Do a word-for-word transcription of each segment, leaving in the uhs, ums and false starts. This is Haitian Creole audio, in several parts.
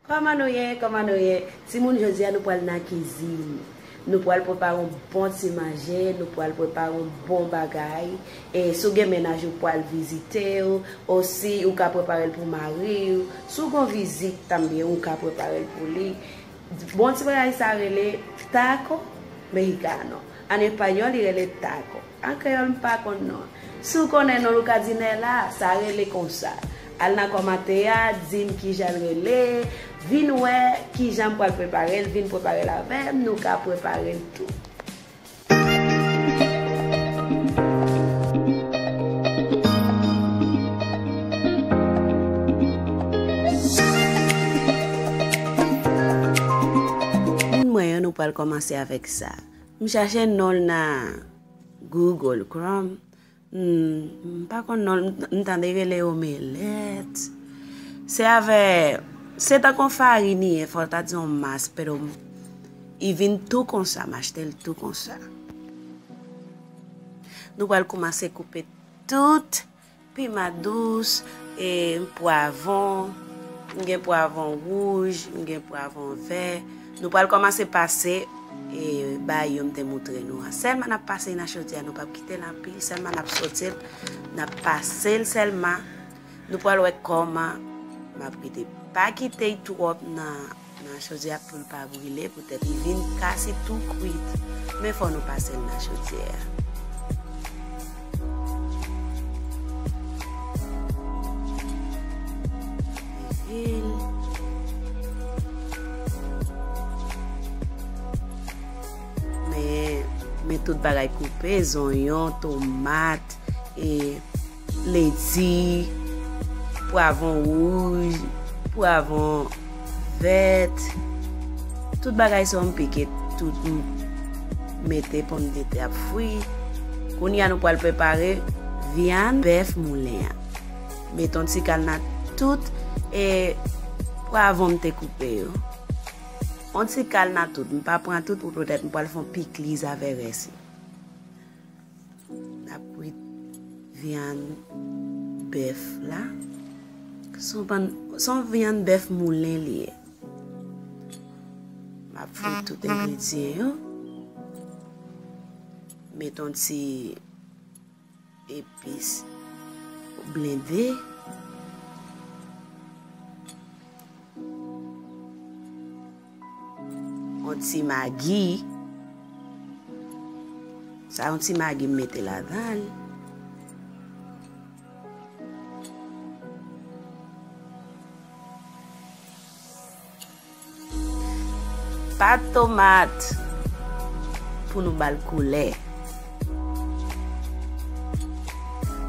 Kòman nou ye? Kòman nou ye? Timoun, jodi a nou pral nan kizin. Nou pral prepare yon bon ti manje, nou pral prepare yon bon bagay. E si w gen mennaj ou pral vizite w, osi ou ka prepare l pou mari w. Si w gen yon vizit tanbyen, ou ka prepare l pou li. Bon ti bagay sa rele taco mexicano. An espayòl, li rele taco. An kreyòl, m pa konn non. Si w konnen non l, ou ka di Nèla, sa rele konsa. Al nan kòmantè a, di m kijan l rele, vin wè kijan m pral prepare l, vin prepare l avè m, nou ka prepare l tou. Moun mwen yo, nou pral kòmanse avèk sa. M chache non l nan Google Chrome. Hmm, m pa konn non l, m, m tande rele omelèt. Se avè, se tankou yon farin li ye, fò w ta di yon mas, pero i vin tou konsa, m achte l tou konsa. Nou pral kòmanse koupe tout piman dous, e pwavon, m gen pwavon wouj, m gen pwavon vè. Nou pral kòmanse pase, e, bagay yo m te montre nou an. Sèlman n ap pase nan chodyè, nou p ap kite l anpil, sèlman n ap sote l, n ap pase l sèlman. Nou pral wè kòman m ap kite. Pa kite l twòp nan nan chodyè a pou l pa brile, poutèt li vin kasi tou kwit. Men fò nou pase l nan chodyè a. Leve l. Men, men tout bagay koupe, zonyon, tomat, e leti, pwavon wouj, pwavon vèt, tout bagay sa yo m pike tout m mete pòmdetè ap fri. Kounye a nou pral prepare vyann bèf moulen an. Mete yon ti kal nan tout e pwavon m te koupe yo. Yon ti kal nan tout, m pa pran tout pou poutèt m pral fè yon pikliz avè rès yo. N ap kwit vyann bèf la. Se yon bann, se yon vyann bèf moulen li ye. M ap fri tout engredyan yo. Met yon ti epis blende. Yon ti magi. Sa yon ti magi m mete ladan l. Pat tomat pou nou ba l koulè.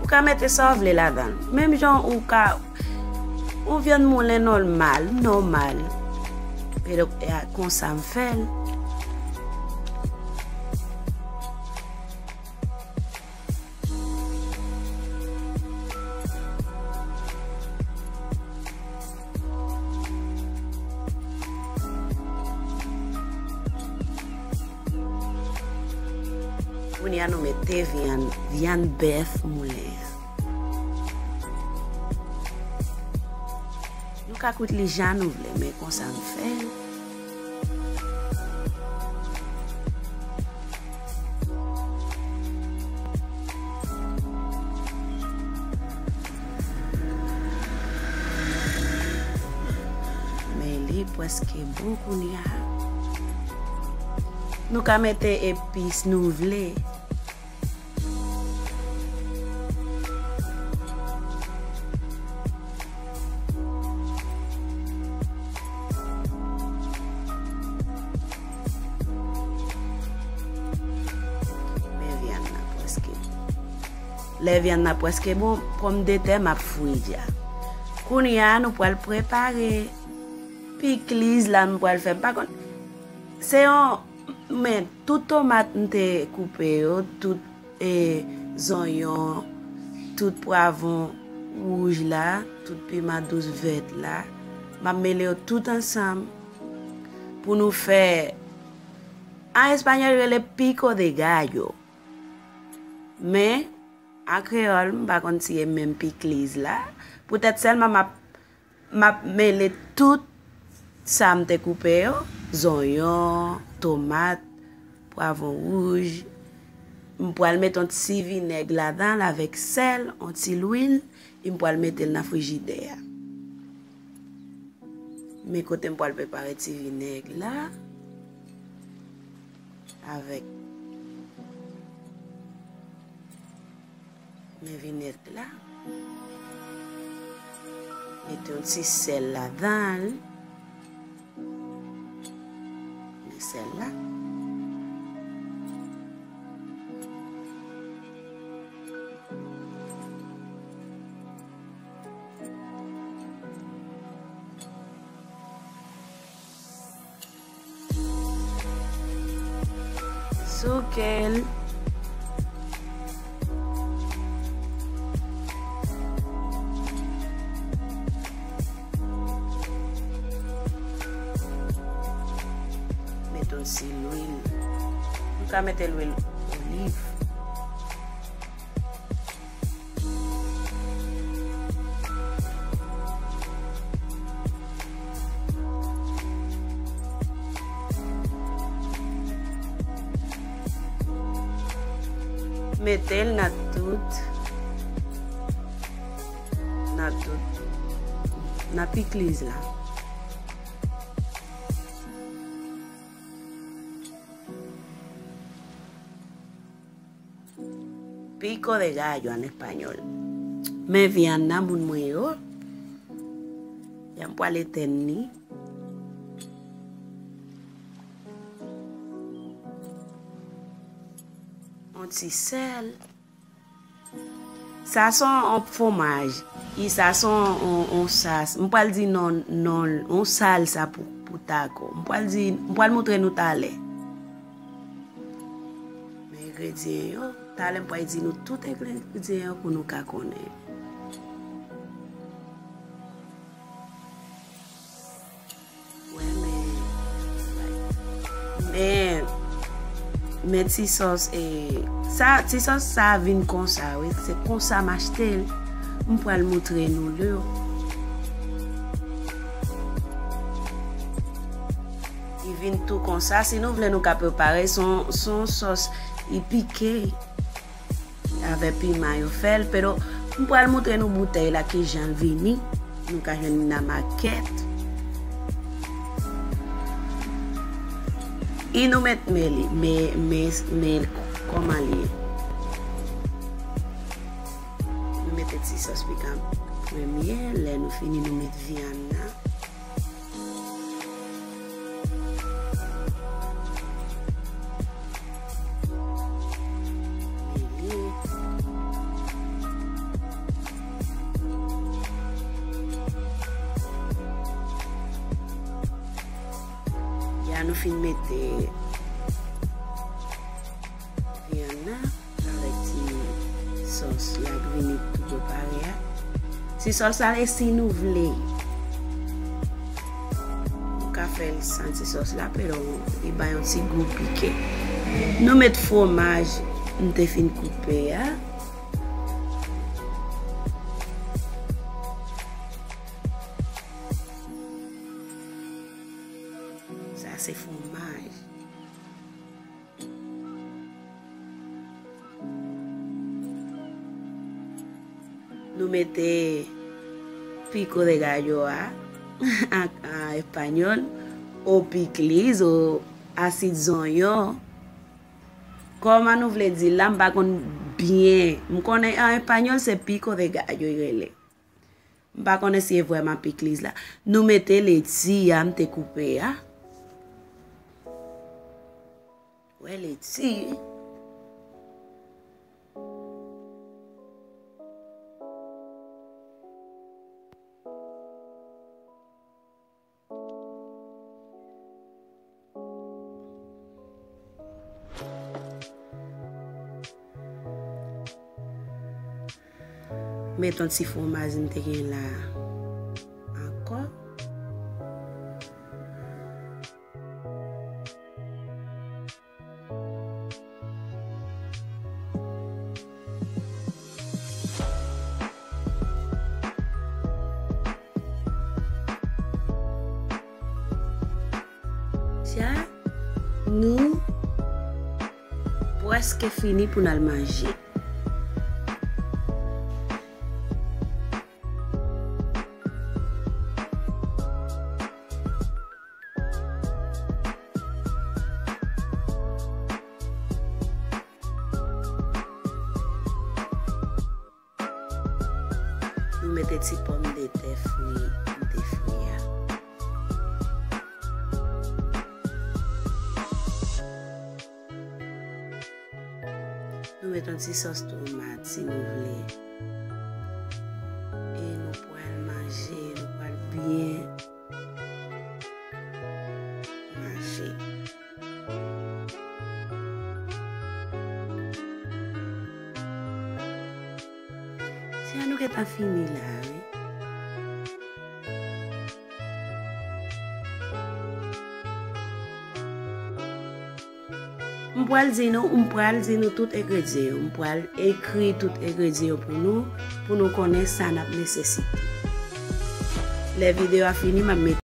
Ou ka mete sa w vle ladan l. Menm jan ou ka, yon vyann moulen nòmal, nòmal. E donk, e a, konsa m fè l. Kounye a nou mete vyann, vyann bèf moulen an. Nou ka kwit li jan nou vle, men konsa m fè l. Men li prèske bon kounye a. Nou ka mete epis nou vle. Men vyann nan prèske bon. Lè vyann nan prèske bon, pòmdetè m ap fri dja. Kounye a, nou pral prepare pikliz la m pral fè. M pa konn, se yon, men tout tomat m te koupe yo, tout e zonyon, tout pwavon wouj la, tout piman dous vèt la. M ap mele yo tout ansanm pou nou fè, an espanyòl, rele pico de gallo. Men, an kreyòl, m pa konn si e menm pikliz la. Poutèt sèlman m ap M ap mele tout Sa m te koupe yo, zonyon, tomat, pwavwon wouj. M pral met yon ti vinèg ladan l avèk sèl, yon ti lwil, e m pral mete l nan frijidè a. Men kote m pral prepare ti vinèg la avèk Men vinèg la. Mete yon ti sèl ladan l. Men sèl la. Souke l. Mete yon ti lwil. Nou ka mete lwil oliv. Mete l nan tout, nan tout, nan pikliz la. Pico de gallo an espanyòl. Men vyann nan moun mwen yo. Jan m pral etèn li. Yon ti sèl. Sa se yon fwomaj. E sa se yon, yon, yon sas. M pral di non, non, yon salsa pou, pou taco. M pral di, m pral montre nou talè. Men engredyan yo, talè m pral di nou tout engredyan yo pou nou ka konnen. Wè, men, men, men ti sòs, e, sa, ti sòs sa vin konsa, wi. Se konsa m achte l. M pral montre nou l. Li vin tou konsa. Si nou vle, nou ka prepare. Se yon, se yon sòs, li pike. Avèk piman yo fè l, pero m pral montre nou boutèy la kijan l vini. Nou ka jwenn li nan makèt. E nou met men li, men, men, men l kòman li ye. Nou mete ti sòs pikan premye, lè nou fini nou met vyann nan. Ya nou fin mete vyann nan avèk ti sòs la k vini tou prepare a. Ti sòs la, e si nou vle, nou ka fè l san ti sòs la, pero li bay yon ti gou pike. Nou met fwomaj m te fin koupe a. Sa se fwomaj. Nou mete pico de gallo a, an, an espanyòl, o pikliz, o asid zonyon. Kòman nou vle di l la, m pa konn byen. M konnen an espanyòl se pico de gallo yo rele. M pa konnen si e vrèman pikliz la. Nou mete leti a m te koupe a. Wè leti. Met yon ti fwomaj m te gen la ankò. Sa, nou prèske fini pou n al manje. Nou mete ti pòmdetè fri, te fri a. Nou met yon ti sòs tomat si nou vle. E nou pral manje, nou pral byen manje. Jan nou gentan fini la, wi. M pral di nou, m pral di nou tout engredyan yo. M pral ekri tout engredyan yo pou nou, pou nou konnen sa n ap nesesite. Lè videyo a fini, m ap mete